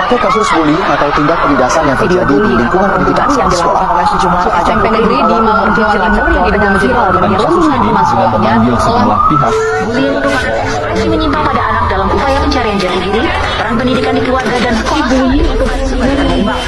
Merangkai kasus bullying atau tindak penindasan yang Video terjadi di bullying lingkungan atau pendidikan perundungan yang sekolah. dilakukan oleh sejumlah remaja SMP putri negeri di di bawah Malang, umur di Jawa Cilacap, Timur Jawa yang Tengah diduga menjadi viral di korban media Kasus sosial. ini dengan Sekolahnya memanggil telah sejumlah pihak. Bullying merupakan ekspresi menyimpang pada anak dalam upaya pencarian jati diri, peran pendidikan di keluarga dan sekolah dilakukan sebagai pengimbang.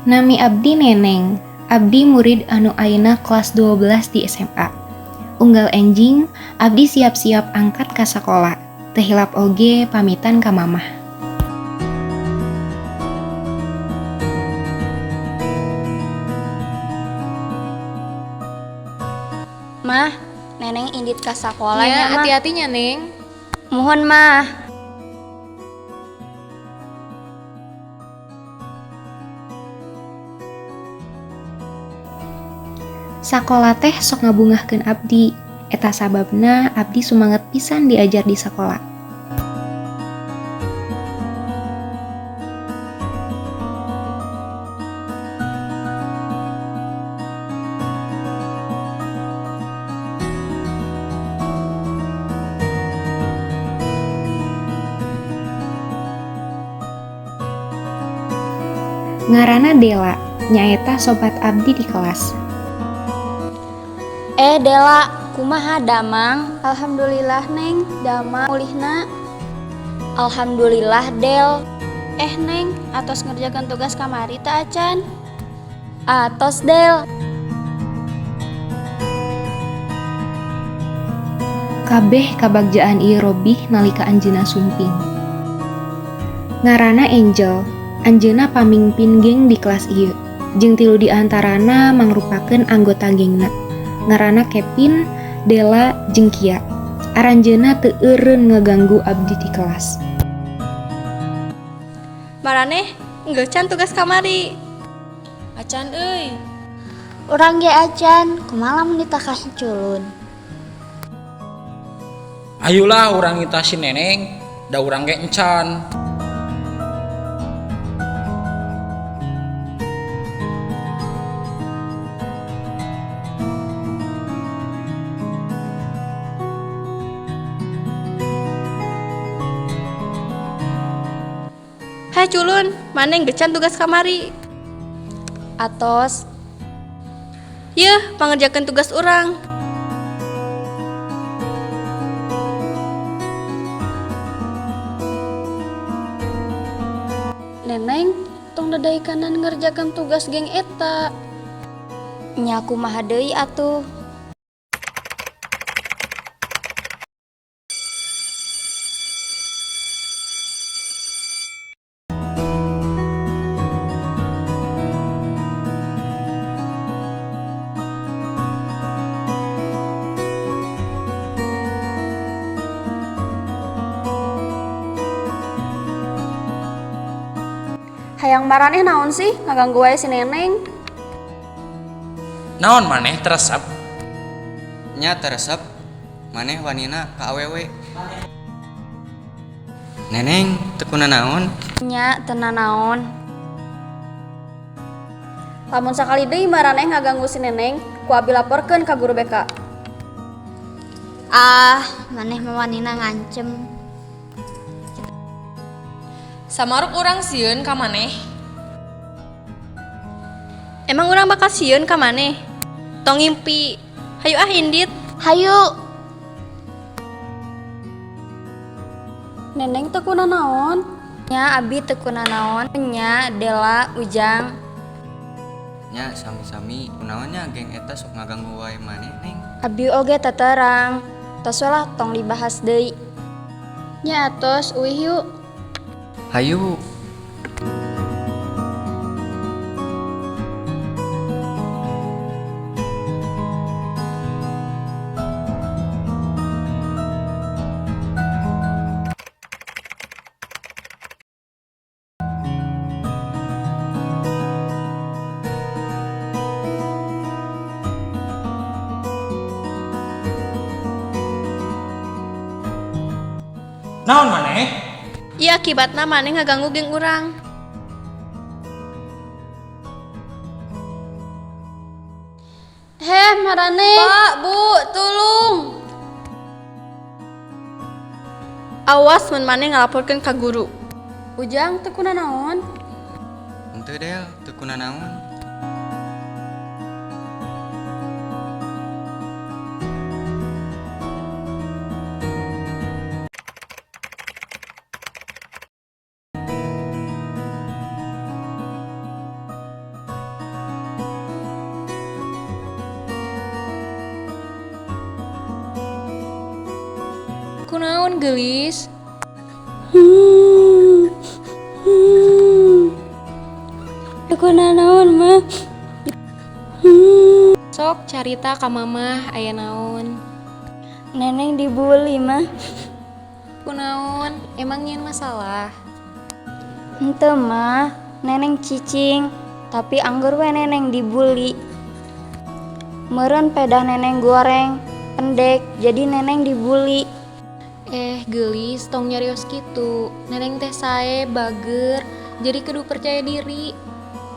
Nami abdi Neneng, abdi murid anu ayeuna kelas 12 di SMA. Unggal enjing, abdi siap-siap angkat ka sakola. Teu hilap oge pamitan ka mamah. Mah, Neneng indit ka sakola Ya, nya, Mah. hati-hatinya, Neng. Mohon, Mah. Sakola teh sok ngabungahkeun abdi. Eta sababna abdi sumanget pisan diajar di sakola. Ngaranna Dela, nyaeta sobat abdi di kelas. Eh, Dela, kumaha damang? Alhamdulillah Neng, damang mulihna. Alhamdulillah, Del. Eh Neng, atos ngerjakan tugas kamari teu acan? Atos, Del. Kabeh kabagjaan ieu robih nalika anjeunna sumping. Ngaranna Angel, anjeunna pamingpin geng di kelas ieu. Jeung tilu di antarana mangrupakeun anggota gengna. Ngaranna Kevin, Dela, jeung Kia. Aranjeunna teu eureun ngaganggu abdi di kelas. Maraneh, geus can tugas kamari. Acan euy. Urang ge acan, kumaha lamun ditakah culun. Ayolah urang ngitah si Neneng, da urang ge encan. Hei culun, maneh geus can tugas kamari. Atos. Yeuh, pangerjakeun tugas urang. Neneng, tong dadaikanan ngerjakan tugas geng eta. Nya kumaha deui atuh? Hayang maraneh naon sih ngaganggu wae si Neneng. Naon maneh teresep? Nya teresep maneh wanina ka awewe. Neneng teu kunanaon? Nya teu nanaon. Lamun sakali deui maraneh ngaganggu si Neneng, ku abi laporkeun ka guru BK. Ah, maneh mah wanina ngancem. Samaruk urang sieun ka maneh. Emang urang bakal sieun ka maneh? Tong ngimpi. Hayu ah indit. Hayu. Neneng teu kunanaon? Nya abi teu kunanaon nya Dela Ujang. Nya sami-sami, kunaon nya geng eta sok ngaganggu wae maneh, Neng? Abi oge teu terang. Tos we lah tong dibahas deui. Nya atos uih yuk. Hayu. Naon maneh? Ieu akibatna maneh ngaganggu geng urang. Heh, maraneh. Pak, Bu, tulung. Awas mun maneh ngalaporkeun ka guru. Ujang teu kunanaon? Henteu Del, teu kunanaon. Kunaon geulis? Teu kunanaon mah. Sok carita ka mamah aya naon? Neneng dibully mah. Kunaon? Emang nyieun masalah? Henteu mah, neneng cicing, tapi angger we neneng dibully. Meureun pedah neneng goreng, pendek, jadi neneng dibully. Geulis tong nyarios kitu. Neneng teh sae bager, jadi kudu percaya diri.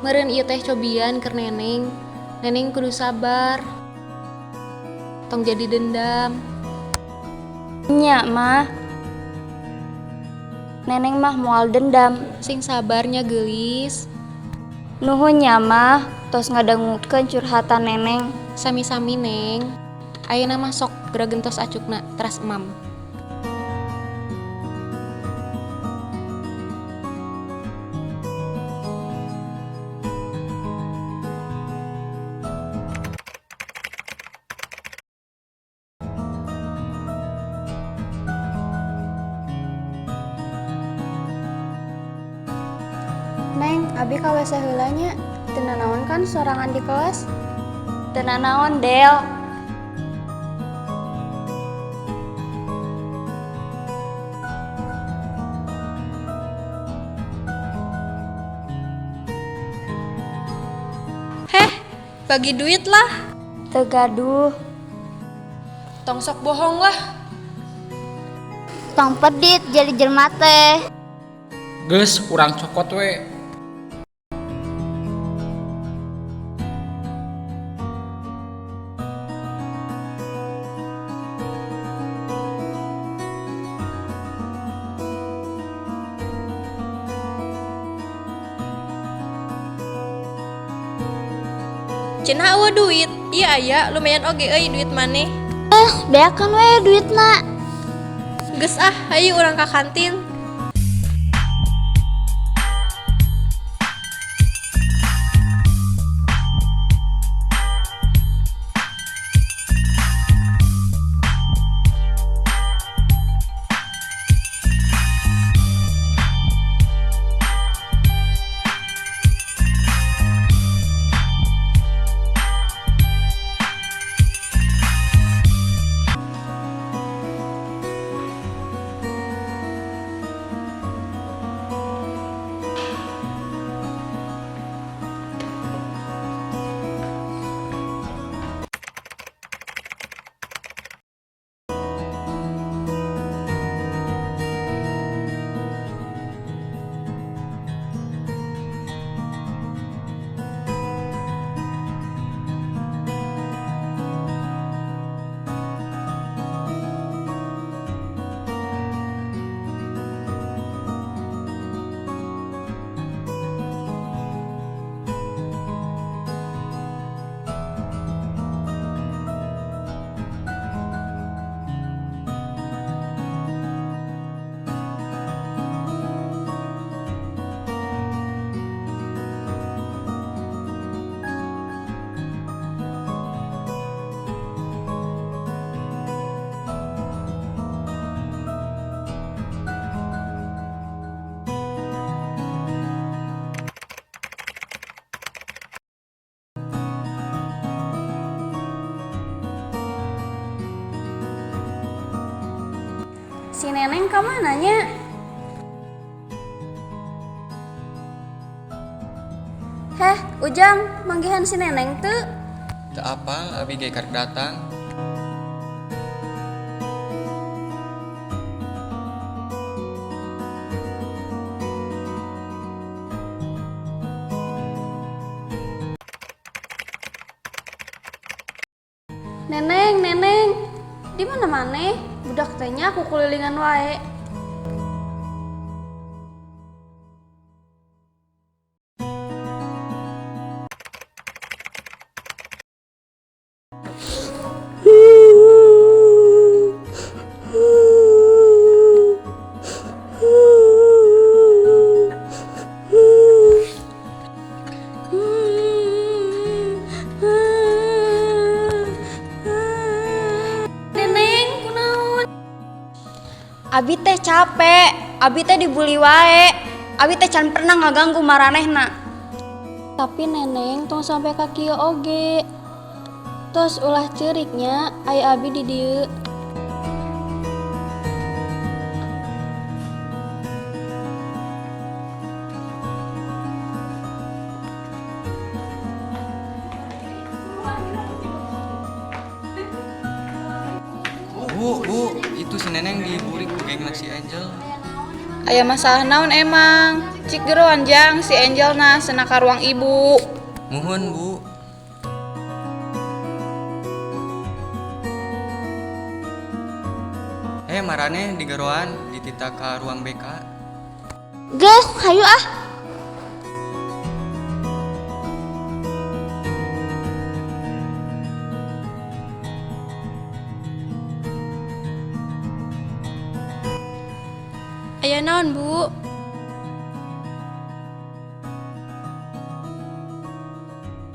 Meureun ieu teh cobian keur neneng. Neneng kudu sabar. Tong jadi dendam. Nya mah. Neneng mah moal dendam. Sing sabarnya geulis. Nuhun nya mah, tos ngadangukeun curhatan neneng. Sami-sami neng. Ayeuna mah sok geura gentos acukna teras emam. Neng, abi ka WC heula nya. Teu nanaon kan sorangan di kelas? Teu nanaon, Del. Heh, bagi duit lah. Teu gaduh. Tong sok bohong lah. Tong pedit jadi jelema teh. Geus urang cokot we. Cenah eueuh duit. Ieu aya lumayan oge euy duit maneh. Beakeun we duitna. Geus ah, hayu urang ka kantin. Si Neneng ka mana nya? Heh, Ujang, manggihan si Neneng teu? Teu apal, abi ge karek datang. Neneng, Neneng. Di mana maneh? Budak teh nya kukulilingan wae. Neneng, kunaon? Abi teh capek, abi teh dibully wae. Abi teh can pernah ngaganggu maranehna. Tapi Neneng tong sampai ka kieu oge. Tos ulah ceurik nya, aya abi di dieu. Bu, bu, itu si Neneng dibully ku geng si Angel. Aya masalah naon emang? Cik geroan Jang, si Angel na cenah ka ruang ibu. Muhun, Bu. Eh, maraneh digeroan dititah ka ruang BK. Geus, hayu ah. Aya naon, Bu?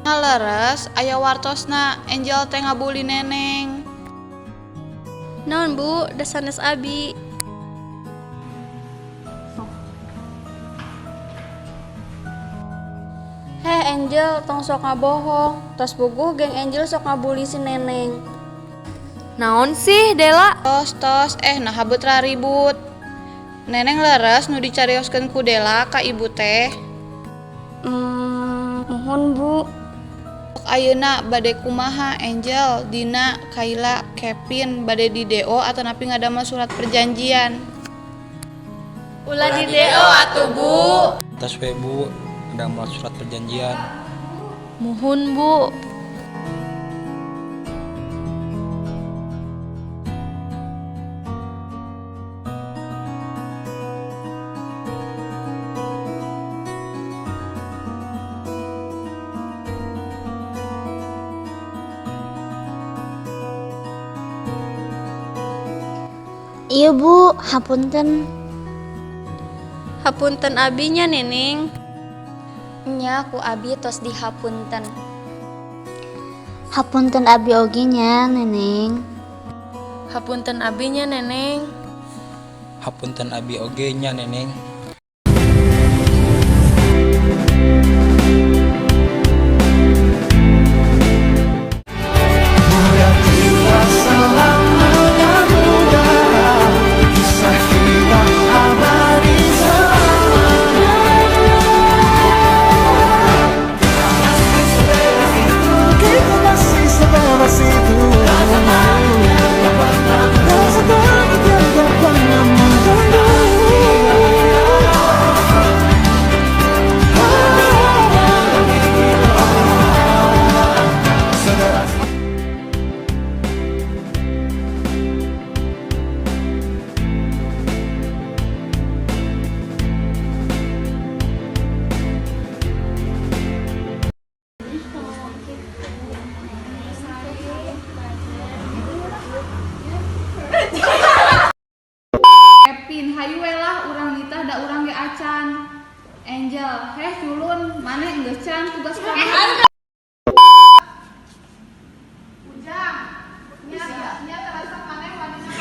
Ngaleres aya wartosna Angel teh ngabully Neneng. Naon, Bu? Da sanes abi. Heh, Angel, tong sok ngabohong. Tos puguh geng Angel sok ngabully si Neneng. Naon sih, Dela? Tos tos naha beut raribut. Neneng leres nu dicarioskeun ku Dela ka ibu teh. Muhun, Bu. Ayeuna bade kumaha Angel, Dina, Kaila, Kevin bade di DO atanapi ngadamel surat perjanjian. Ulah di DO atuh, Bu. Tos we, Bu, ngadamel surat perjanjian. Muhun, Bu. Iya Bu, hapunten. Hapunten abi nya, Neneng. Nya ku abi tos dihapunten. Hapunten abi oge nya, Neneng. Hapunten abi nya, Neneng. Hapunten abi oge nya, Neneng. Kevin, hayu we lah urang nitah da urang ge acan. Angel, heh culun, maneh geus can tugas kamu. Ujang, nya nya terasa maneh wanina.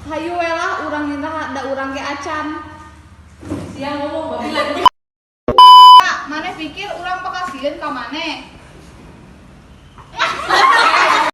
Hayu we lah urang nitah da urang ge acan. Sia ngomong babi lagi.